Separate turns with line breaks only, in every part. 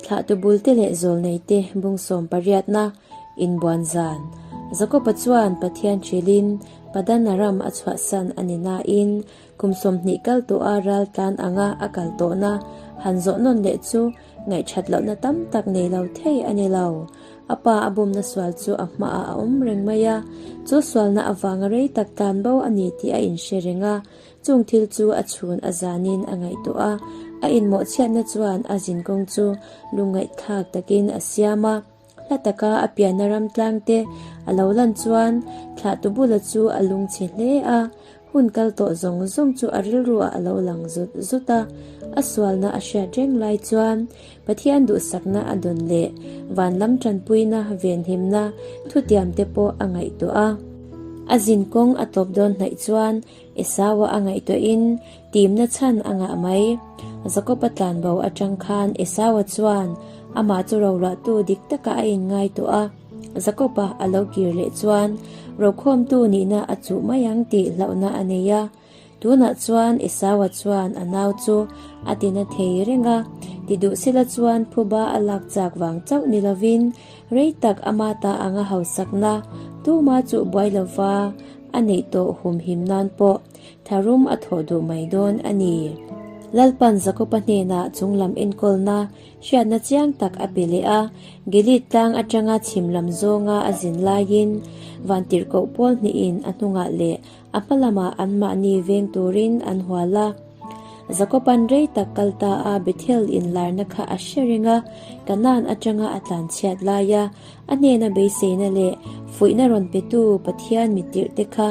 Thlahtu bulte leh zawlneite bung sawm pariatna inbuan zan. Jakoba chuan Pathian hrilhin Padanaram a chhuahsan a ni nain kum 20 kal tawha ral tlan anga a kal tawhna han zawh nawn leh chu Ngaihṭhat lohna tam tak nei lo thei a ni lo. A pa a bumna sual chu a hmaah a awm reng mai a, chu sualna avanga rei tak tlan bo a ni tih a inhre reng a, chung thil chu a chhun a zanin a ngaihtuah a, a inmawhchhiatna chuan a zinkawng chu lungngaihthlak takin a siam a. Hla taka a pianna ram tlang te a lo lan chuan thlahtu bula chu a lungchhe hle a, hun kal tawh zawng zawng chu a rilruah a lo lang zut zut a. A sualna a hriat reng lai chuan Pathian duhsakna a dawn leh van lam tanpuina venhimna thutiam te pawh a ngaihtuah a. A zin kawng a tawp dawn hnaih chuan Esau-a a ngaihtuahin timna chhan a ngah mai. Jakob-a tlanbo atang khan Esau-a chuan amah chu roluahtu dik taka a inngaituah a. Jakob-a a lo kir leh chuan rokhawmtu nihna a chuh mai ang tih hlauhna a nei a. Tunah chuan Esau-a chuan a nau chu a tina thei reng a, ti duh sela chuan phuba a lak chak vang chauh ni lovin rei tak ama ta anga hausakna tuma chuh buai lova a neih tawh humhim nan pawh tharum a thawh duh mai dawn a ni. Lalpan Jakoba hnenah chunglam enkawlna hriatna chiang tak a pe leh a, Gilead tlang atanga chhim lam zawnga a zin laiin vantirhkoh pawl hnihin a hnungah leh a hma lamah anmahni veng turin an hual a. Jakoban rei tak kal ta a Bethel inlarna kha a hre reng a, Kanaan atanga a tlanchhiat laia A hnena beiseina leh fuihna rawn petu Pathian mittirhte kha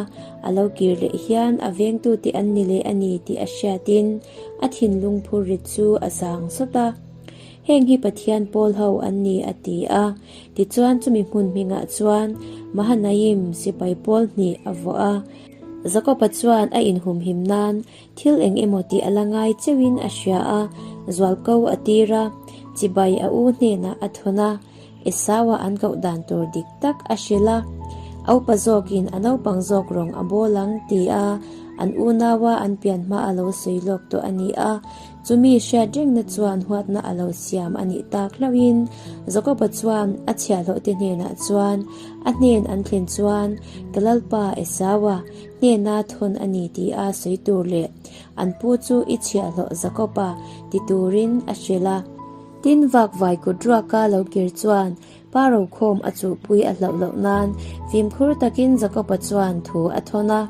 a lo kir leh hian a vengtute an ni leh a ni tih a hriatin a thinlung phur rit chu a zang sawt a. Heng hi Pathian pawl ho an ni a ti a. Tichuan chumi hmun hmingah chuan Mahanaim sipai pawl hnih a vuah a. Jakoba chuan a inhumhim nan thil eng emaw tih a la ngai cheuhin a hria a, zualko a tir a, chibai a u hnenah a thawn a. Esau-a an koh dan tur dik tak a hrilh a, a upa zawkin a naupang zawk rawng a bawl ang ti a, an unaua an pian hma a lo sawi lawk tawh a ni a, chumi hriat rengna chuan huatna a lo siam a nih tak hlauhin Jakoba chuan a chhiahhlawhte hnenah chuan a hnen an thlen chuan ka lalpa Esau-a hnena thawn a ni ti a sawi tur leh an pu chu i chhiahhlawh Jakoba ti turin a hrilh a. Tin vak vai kut ruaka lo kir chuan pa rokhawm a chuhpui a hlauh loh nan fimkhur takin Jakoba chuan thu a thawn a.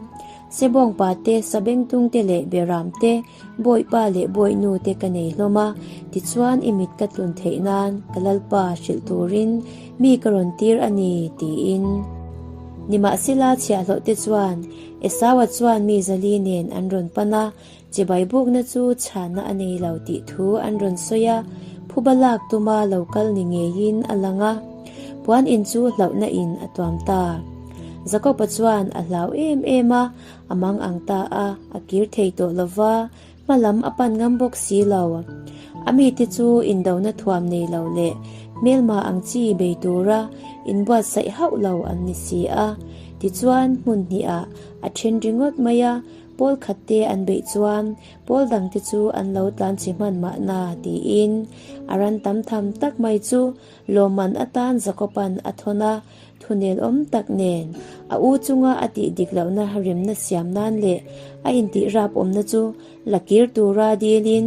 Sebawng pa te, sabengtung te leh beram te, bawipa leh bawihnu te ka nei hlawm a, tichuan i mit ka tlun theih nan ka lalpa hrilh turin mi ka rawn tir a ni, tiin. Nimahsela chhiahhlawh te chuan Esaua chuan mi zali nen an rawn pan a, Chibai bukna chu chhanna a nei lo tih thu an rawn sawi a, phuba lak tuma lo kal ni ngeiin a lang a, puan in chu hlauhna in a tuam ta. Jakoba chuan a hlau em em a, a mang ang ta a, a kir thei tawh lo va, hma lam a pan ngam bawk si lo. A mite chu indona thuam nei lo leh hmelma ang chi bei tura inbuatsaih hauh lo an ni si a, tichuan hmun hnihah a then ringawt mai a, Pawl khat te an beih chuan pawl dang te chu an lo tlan chhi hman mahna tiin a ran tam tham tak mai chu lawmman atan Jakoban a thawn a, thunel awm tak nen a u chunga a tih dik lohna remna siam nan leh a intih rap awmna chu la kir tura dilin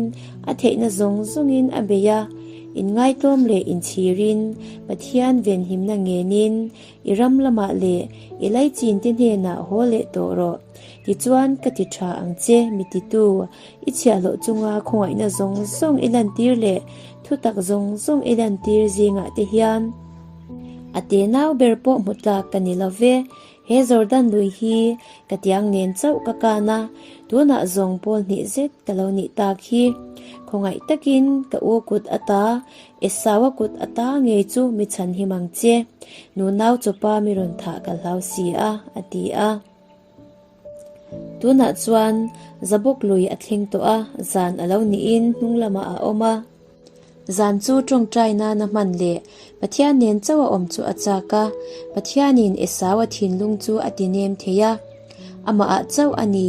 a theihna zawng zawngin a bei a, inngaihtlawm leh inchhirin Pathian venhimna ngenin i ram lamah leh i laichin te hnenah haw leh tawh rawh. Tichuan, ka ti tha ang che, mi titu, i chhiahhlawh chunga khawngaihna zawng zawng i lantir leh thutak zawng zawng i lantir zingah te hian a tenau ber pawh hmu tlak ka ni lo ve. He Jordan lui hi ka tiang nen chauh ka kan a, tunah zawng pawl hnih zet ka lo nih tak hi. Khawngaih takin ka u kut ata Esau-a kut ata ngei chu mi chhan him ang che, nunau chawpa mi rawn thah ka hlau si a, a ti a. Tunah chuan Zabawk lui a thleng tawh a, zan a lo niin hnung lamah a awm a. Zan chu tawngtai nana hman leh Pathian nen chauh a awm chu a chak a, Pathianin Esau-a thinlung chu a ti nem thei a. Amahah chauh a ni,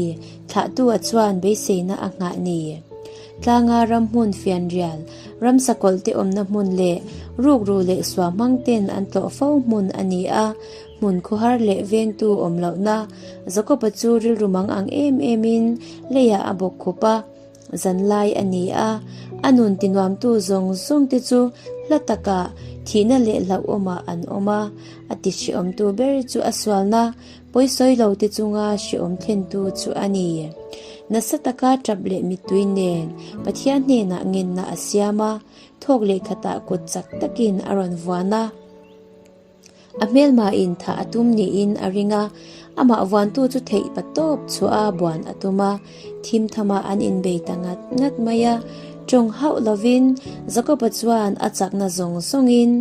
thlahtu-a chuan beiseina a nghah ni. Tlanga ram hmun fianrial, ramsa kawlhte awmna hmun leh rukru leh suahmang ten an tlawh fo hmun a ni a. Hmun khawhar leh vengtu awm lohna Jakoba chu rilru mang ang em emin leiah a bawk khup a. Zanlai a ni a, a nun tinuamtu zawng zawng te chu hla takah thihna leh hlauhawmah an awm a. A ti hrehawmtu ber chu a sualna pawisawi lo te chunga hrehawm thlentu chu a ni. Nasa taka tap leh mittui nen Pathian hnenah ngenna a siam a, thawk leh khatah kut chak takin a rawn vuan a. A hmelmain thah a tum niin a ring a, amah vuantu chu theih pa tawp chhuah a buan a tum a, thim thamah an inbei ta ngat ngat mai a. Tawng hauh lovin Jakoba chuan a chakna zawng zawngin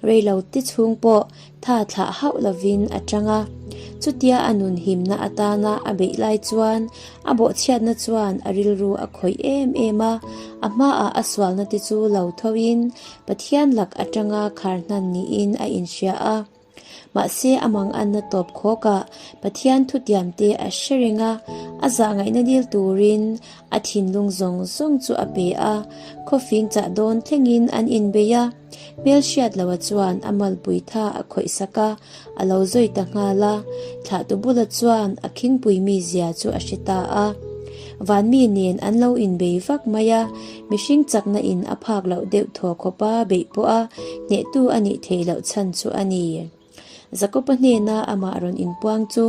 reilo te chhung pawh tha thlah hauh lovin a tang a. Chutia a nun himna atana a beih lai chuan a bawhchhiatna chuan a rilru a khawih em em a, a hmaah a sualna te chu lo thoin Pathian lak atanga khar hnan niin a inhria a. Mahse a manganna tawp khawkah Pathian thutiamte a hre reng a, a zahngaihna dil turin a thinlung zawng zawng chu a pe a, khawfing chah dawn thlengin an inbei a. Hmelhriat loa chuan a malpui tha a khawih sak a, a lo zawi ta nghal a, thlahtu bula chuan a khingpui mizia chu a hre ta a. Vanmi nen an lo inbei vak mai a, mihring chakna in a phak loh deuh thaw khawpa beih pawh a hnehtu a nih theih loh chhan chu a ni. Jakoba hnena amah rawn inpuang chu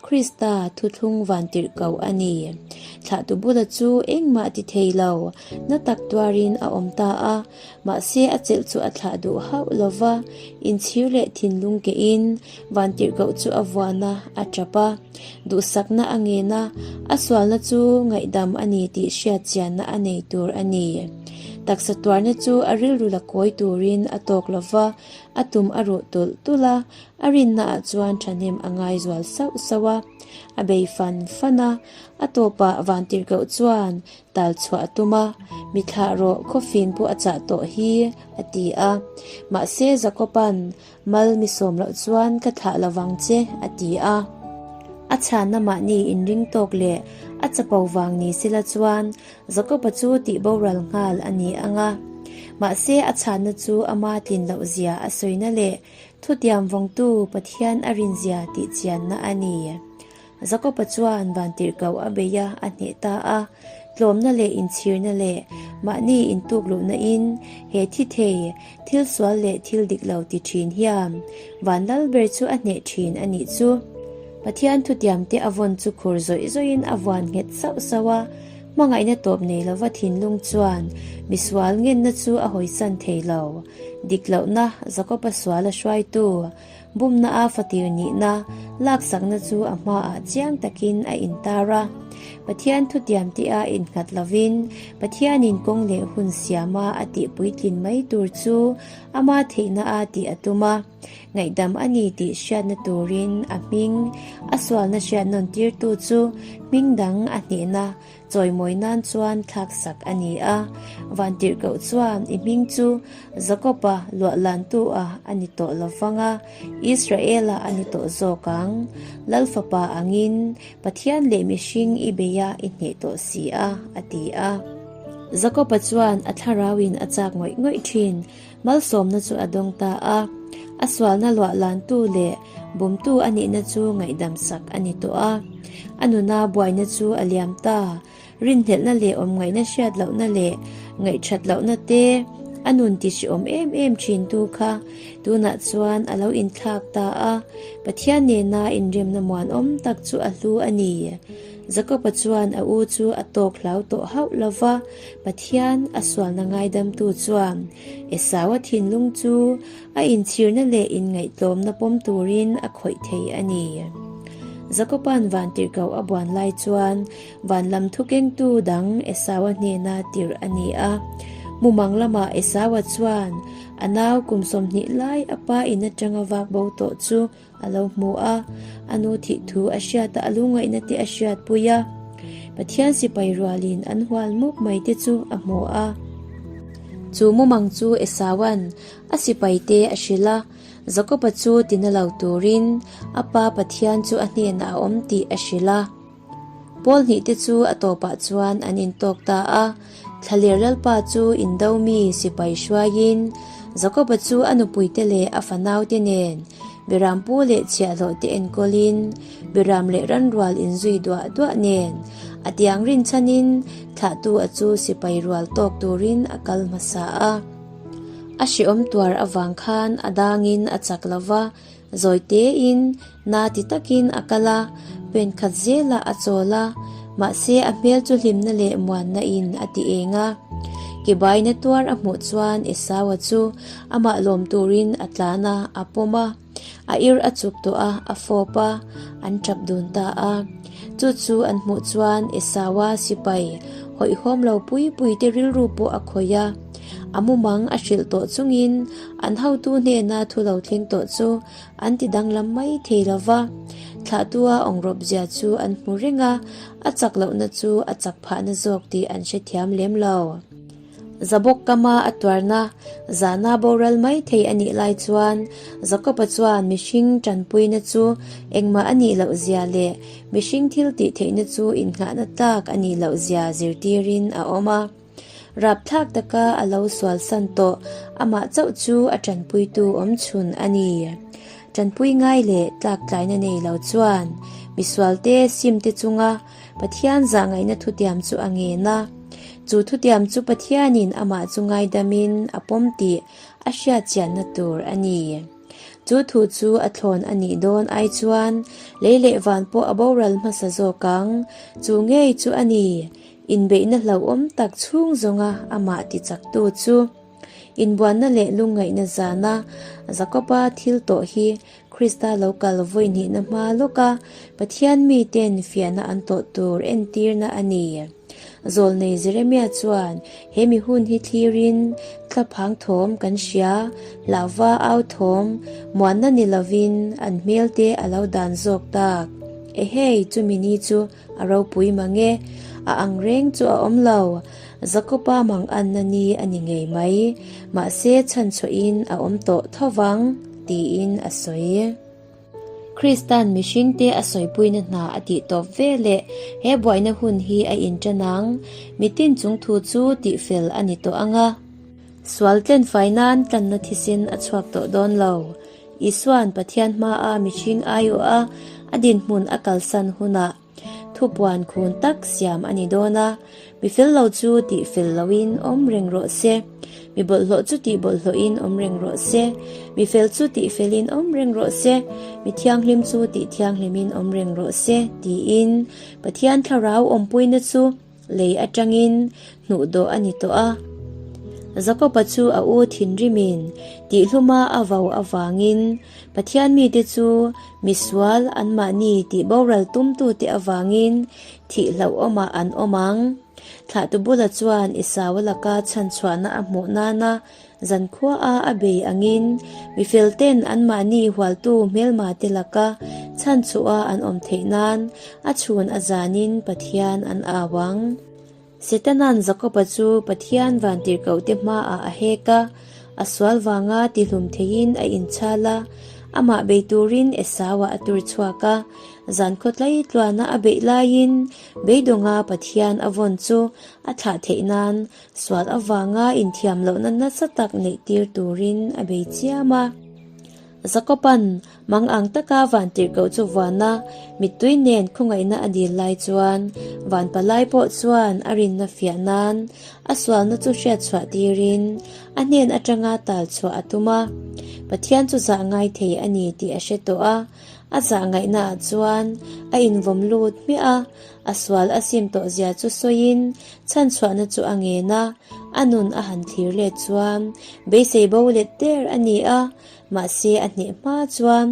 Krista thuthlung vantirh ko a ni. Thlahtu bula chu engmah ti thei lo, na tak tuarin a awm ta a. Mahse a chelh chu a thlah duh hauh lo va, inchhir leh thinlung kehin vantirhkoh chu a vuan a, a tap a. Duhsakna a ngen a, a sualna chu ngaihdam a ni tih hriat chianna a nei tur a ni. Taksa tuarna chu a rilru la kawi turin a tawk lo va, a tum a ruh tulh tulh a, a rinnaah chuan thahnem a ngai zual sauh sauh a. A bei fan fan a, a tawpah vantirhkoh chuan Tal chhuah a tum a, Mi thlah rawh, khawfing pawh a chah tawh hi, a ti a. Mahse Jakoba'n, Mal mi sawm loh chuan ka thlah lo vang che, a ti a. A chhanna mahni inring tawk leh a chapo vang ni sila chuan Jakoba chu tih boral nghal a ni ang a. Mahse a chhanna chu ama tlin loh zia a sawina leh thutiam vawngtu Pathian a rinzia tih chianna a ni. Jakoba chuan vantirhkoh a bei a, a hneh ta a. Tlawmna leh inchhirna leh mahni intukluhna in he thi thei, thil sual leh thil dik lo ti thin hian van lal ber chu a hneh thin a nih chu. Pathian thutiamte a vawn chu khur zawih zawihin a vuan nghet sauh sauh a, hmangaihna tawp nei lova thinlung chuan misual ngenna chu a hawisan thei lo. Dik lohna Jakoba sual a hruaitu Bumna a fatir nihna laksakna chu a hmaah chiang takin a intar a. Pathian thutiam tia innghat lovin Pathianin kawng leh hun siama a tih puitlin mai tur chu ama theihna a tih a tum a. Ngaihdam a ni tih hriatna turin a hming a sualna hriat nawn tirtu chu hming dang a hnehna Chawimawi nan chuan thlaksak a ni a, Vantirhkoh chuan i hming chu Jakob-a luahlantu-a a ni tawh lo vang a, Israel-a a ni tawh zawk ang. Lal fapa angin Pathian leh mihring i bei a, i hneh tawh si a, a ti a. Jakob-a chuan a thlarauin a chak ngawih ngawih thin. Malsawmna chu a dawng ta a, a sualna luahlantu leh bumtu a nihna chu ngaihdamsak a ni tawh a. A nuna buaina chu a liam ta, rinhlelhna leh awmngaihna hriat lohna leh ngaihthat lohna te a nun ti hriawm em em thintu kha tunah chuan a lo inthlak ta a, Pathian nena inremna muanawm tak chu a hlu a ni. Jakoba chuan a u chu a tawk hlau tawh hauh lo va, Pathian a sualna ngaidamtu chuan Esau-a thinlung chu a inchhirna leh inngaihtlawmna pawm turin a khawih thei a ni. Jakoba'n vantirhkoh a buan lai chuan van lam thukengtu dang Esau-a hnena tirh a ni a. Mumang lamah Esau-a chuan a nau kum 20 lai a pa in atanga vak bo tawh chu A lo hmu a, a nu thih thu a hriat a, a lungaihna te a hriatpui a. Pathian sipai rualin an hual mup mai te chu a hmu a. Chu mumang chu Esaua'n a sipai te a hrilh a, Jakoba chu tina lo turin a pa Pathian chu a hnenah a awm tih a hrilh a. Pawl hnih te chu a tawpah chuan an intawk ta a. Thlaler Lalpa chu indo mi sipai hruaiin Jakoba chu a nupuite leh a fanaute nen Berampu leh chhiahhlawhte enkawlin Beram leh ranrual inzui duah duah nen a tiang rinchhanin thlahtu a chu sipai rual tawk turin a kal hmasa a. A hreawm tuar avang khan a dangin a chak lo va, zawi tein na ti takin a kal a, pen khat zelah a chawl a, mahse a hmel chu hlimna leh muanna in a ti eng a. Kebaina tuar a hmuh chuan Esau-a chu amah lawm turin a tlan a, a pawm a. A ir a chuk tawh a, a fawp a, an tap dun ta a. Chu chu an hmuh chuan Esaua sipai hawihhawm lo pui pui te rilru pawh a khawih a. A mumang a hrilh tawh chungin an hotu hnena thu lo thleng tawh chu an ti danglam mai thei lo va. Thlahtua awngrawp zia chu an hmu reng a, a chak lohna chu a chak phahna zawk tih an hrethiam lem lo. Zabawk kama a tuarna zahna boral mai thei a nih lai chuan Jakoba chuan mihring tanpuina chu engmah a nih loh zia leh mihring thil tih theihna chu innghahna tlak a nih loh zia zirtirin a awm a. Rapthlak taka a lo sual san tawh amah chauh chu a tanpuitu awmchhun a ni. Tanpui ngai leh tlak tlaina nei lo chuan misualte simte chunga Pathian zahngaihna thutiam chu a ngen a. Chu thutiam chu Pathianin amah chu ngaidamin a pawm tih a hriatchianna tur a ni. Chu thu chu a thlawn a nih dawn ai chuan lei leh van pawh a boral hmasa zawk ang. Chu ngei chu a ni, inbeihna hlauhawm tak chhung zawnga amah tichaktu chu. Inbuanna leh lungngaihna zana Jakoba thil tawh hi Krista lo kal vawi hnihna hma lawka Pathian miten fiahna an tawh tur entirna a ni. Zawlnei Jeremia chuan he mi hun hi thlirin thlaphang thawm kan hria, hlauva au thawm, muanna ni lovin an hmelte a lo dan zawk tak. Ehei, chumi ni chu A ropui mang e, a ang reng chu a awm lo. Jakoba mang anna ni a ni ngei mai, mahse chhanchhuahin a awm tawh tho vang, tiin a sawi. Kristan mihringte a sawipuina hna a tih tawp ve leh he buaina hun hi a inṭan ang. Mitin chung thu chu tihfel a ni tawh ang a. Sual tlenfai nan tlanna thisen a chhuak tawh dawn lo. Isua'n Pathian hmaa mihring aiawha a dinhmun a kalsan hunah thupuan khun tak siam a ni dawn a, mi fel lo chu tih fel loin awm reng rawh se, mi bawlhhlawh chu tih bawlhhlawhin awm reng rawh se, mi fel chu tih felin awm reng rawh se, mi thianghlim chu tih thianghlimin awm reng rawh se, tiin Pathian thlarau awmpuina chu Lei atangin hnuh dawh a ni tawh a. Jakoba chu a u thinrimin tihhluma a vau avangin Pathian mite chu misual anmahni tih boral tumtute avangin thih hlauhawmah an awm ang. Thlahtu bula chuan Esau laka chhanchhuahna a hmuh nana Zankhuaah a bei angin mifelten anmahni hualtu hmelmate laka chhanchhuah an awm theih nan a chhun a zanin Pathian an au ang. Setanan Jakoba chu Pathian vantirhkohte hmaah a hek a, a sual vanga tihlum theihin a inchhal a, amah bei turin Esau-ah a tur chhuak a. Zankhaw tlaitluana a beih laiin beidawnga Pathian a vawn chu a thlah theih nan Sual avanga inthiam lohna nasa tak neih tir turin a bei chiam a. Jakoban mang ang taka vantirhkoh chu vuan a, mittui nen khawngaihna a dil lai chuan van palai pawh chuan a rinna fiah nan a sualna chu hriat chhuah tirin a hnen atanga tal chhuah a tum a. Pathian chu zah ngai thei a ni tih a hre tawh a, a zah ngaihnaah chuan a invawm lut hmiah a, A sual a sim tawh zia chu sawiin chhanchhuahna chu a ngen a, a nun a han thlir let chuan beisei bo let der a ni a, mahse a hneh hma chuan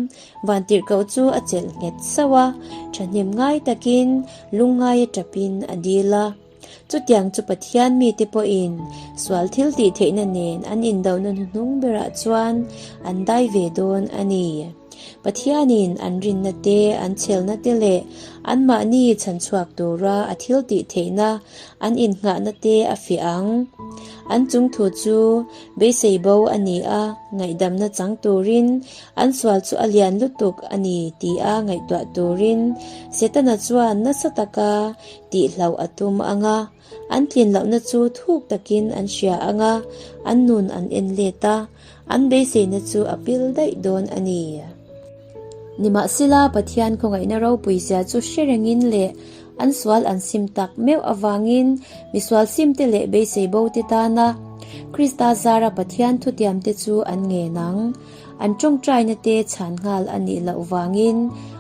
vantirhkoh chu a chelh nghet sauh a, thahnem ngai takin lungngaia tapin a dil a. Chutiang chu Pathian mite pawhin sual thil tih theihna nen an indohna hnuhnung berah chuan an dai ve dawn a ni. Pathianin an rinna te, an chhelna te leh anmahni chhanchhuak tura a thil tih theihna an innghahna te a fiah ang. An chung thu chu beisei bo a ni a, ngaihdamna chang turin an sual chu a lian lutuk a ni tia ngaihtuah turin Setana chuan nasa taka tihhlauh a tum ang a. An tlin lohna chu thuk takin an hria ang a, an nun an en let a, an beiseina chu a pil daih dawn a ni. Nimahsela, Pathian khawngaihna ropui zia chu hre rengin leh an sual an sim tak meuh avangin misual simte leh beisei bote tana Krista zara Pathian thutiamte chu an ngen ang. An tawngtaina te chhan nghal a nih loh vangin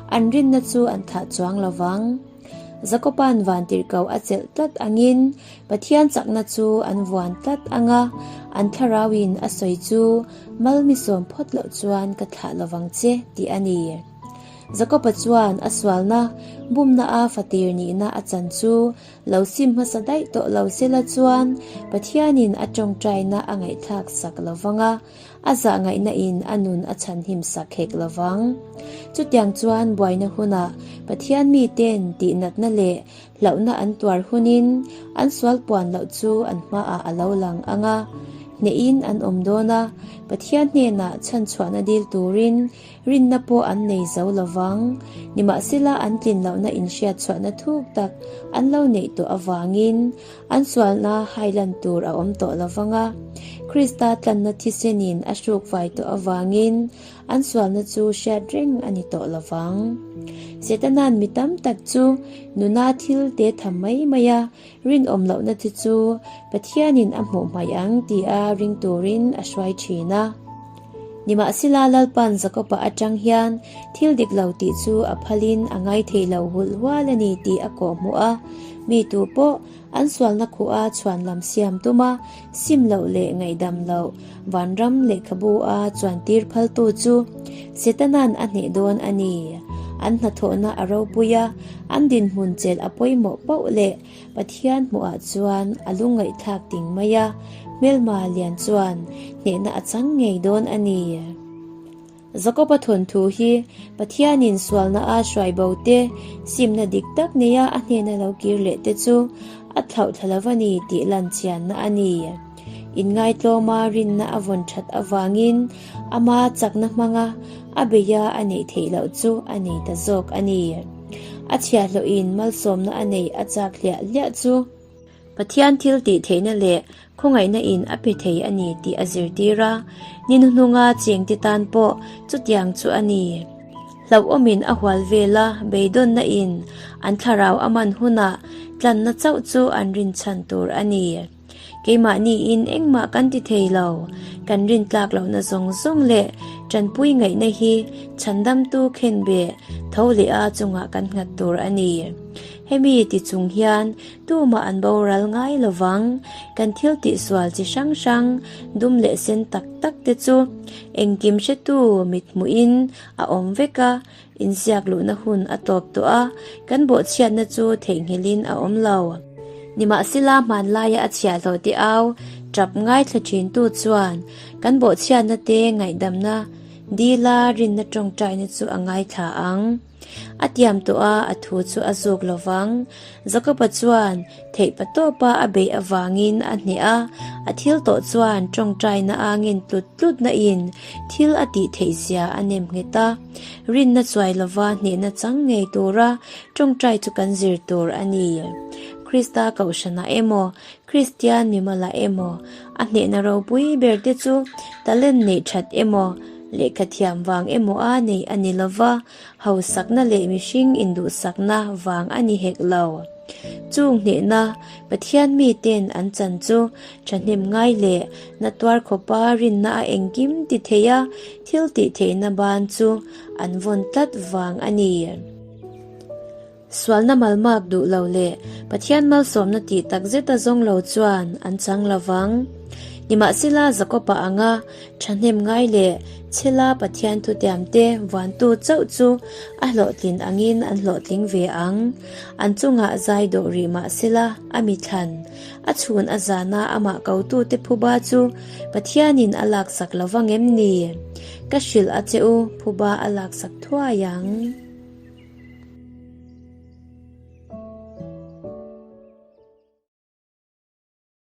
an rinna chu an thlah chuang lo vang. Jakoba'n vantirhkoh a chelh tlat angin Pathian chakna chu an vuan tlat ang a, an thlarauin a sawi chu mal mi sawm phawt loh chuan ka thlah lovang che tih a ni. Jakoba chuan a sualna bumna a fatir nihna a chan chu lo sim hmasa daih tawh lo sela chuan Pathianin a tawngtaina a ngaihthlak sak lovang a, A zah ngaihna in a nun a chhanhim sak hek lo vang. Chutiang chuan buaina hunah Pathian miten tihnatna leh hlauhna an tuar hunin an sual puan loh chu an hmaah a lo lang ang a, hnehin an awm dawn a, Pathian hnenah chhanchhuahna dil turin rinna pawh an nei zo lo vang. Nimahsela an tlin lohna inhriatchhuahna thuk tak an lo neih tawh avangin An sualna hailan tur a awm tawh lo vang a, Krista tlanna thisenin a hruk vai tawh avangin an sualna chu hriat reng a ni tawh lo vang. Setana'n mi tam tak chu nuna thil te tham mai mai a rinawm lohna te chu Pathianin a hmuh hmaih ang tia ring turin a hruai thin a. Nimahsela Lalpa'n Jakoba atang hian thil dik lo tih chu a phalin a ngaithei lo hulh hual a ni tih a kawhhmuh a. Mi tu pawh an sualna khuh a chhuan lam siam tum a, sim loh leh ngaihdam loh vanram lehkhabu a chuantir phaltu chu Setana'n a hneh dawn a ni. An hnathawhna a ropui a, an dinhmun chelh a pawimawh poh leh Pathian hmuhah chuan a lungngaihthlak ting mai a, hmelma lian chuan hnehna a chang ngei dawn a ni. Jakoba thawnthu hi Pathianin sualna a hruai bo te, simna dik tak neia a hnena lo kir leh te chu a thlauh thla lo a ni tih lan chianna a ni. Inngaitlawma rinna a vawn that avangin ama chakna hmanga a beia a neih theih loh chu a nei ta zawk a ni. A chhiahhlawhin malsawmna a neih a chak hliah hliah chu Pathian thil tih theihna leh khawngaihna in a pe thei a ni tih a zirtir a, ni hnuhnunga chengte tan pawh chutiang chu a ni. Hlauhawmin a hual vel a, beidawnna in an thlarau a man hunah tlanna chauh chu an rinchhan tur a ni. Keimahniin engmah kan ti thei lo, kan rin tlak lohna zawng zawng leh tanpui ngaihna hi chhandamtu khenbeh tho leh a chungah kan nghat tur a ni. Hemi ti chung hian tumah an boral ngai lo vang, kan thil tihsual chi hrang hrang dum leh sen tak tak te chu engkim hretu mithmuhin a awm vek a, Inziak luhna hun a tawp tawh a, kan bawhchhiatna chu theihnghilhin a awm lo. Nimahsela hmanlaia a chhiahhlawh te au tap ngaithla thintu chuan kan bawhchhiatna te ngaihdamna dila rinna tawngtaina chu a ngaithla ang. A tiam tawh a, a thu chu a zuk lo vang. Jakoba chuan theihpa tawpa a beih avangin a hneh a, a thil tawh chuan tawngtaina a ngin tlut tlutna in thil a tih theih zia a nem nghet a. Rinna chuai lova hnehna chang ngei tura tawngtai chu kan zir tur a ni. Krista kohhranah emaw, Kristian mimalah emaw, a hnehna ropui ber te chu talent neih that emaw, lehkha thiam vang emaw a neih a ni lova, Hausakna leh mihring induhsakna vang a ni hek lo. Chung hnehna Pathian miten an chan chu thahnem ngai leh na tuar khawpa rinna a engkim ti thei a, thil tih theihna ban chu an vawn tlat vang a ni. Sualna malmak duh lo leh Pathian malsawmna tih tak zeta zawng lo chuan an chang lo vang. Nimahsela Jakoba anga thahnem ngai leh chhela Pathian thutiamte vuantu chauh chu a hlawhtlin angin an hlawhtling ve ang. An chungah zai dawh rih mahsela a mithlan, a chhun a zana amah kotute phuba chu Pathianin a laksak lo vang em ni? Ka hrilh a che u, phuba a laksak thuai ang.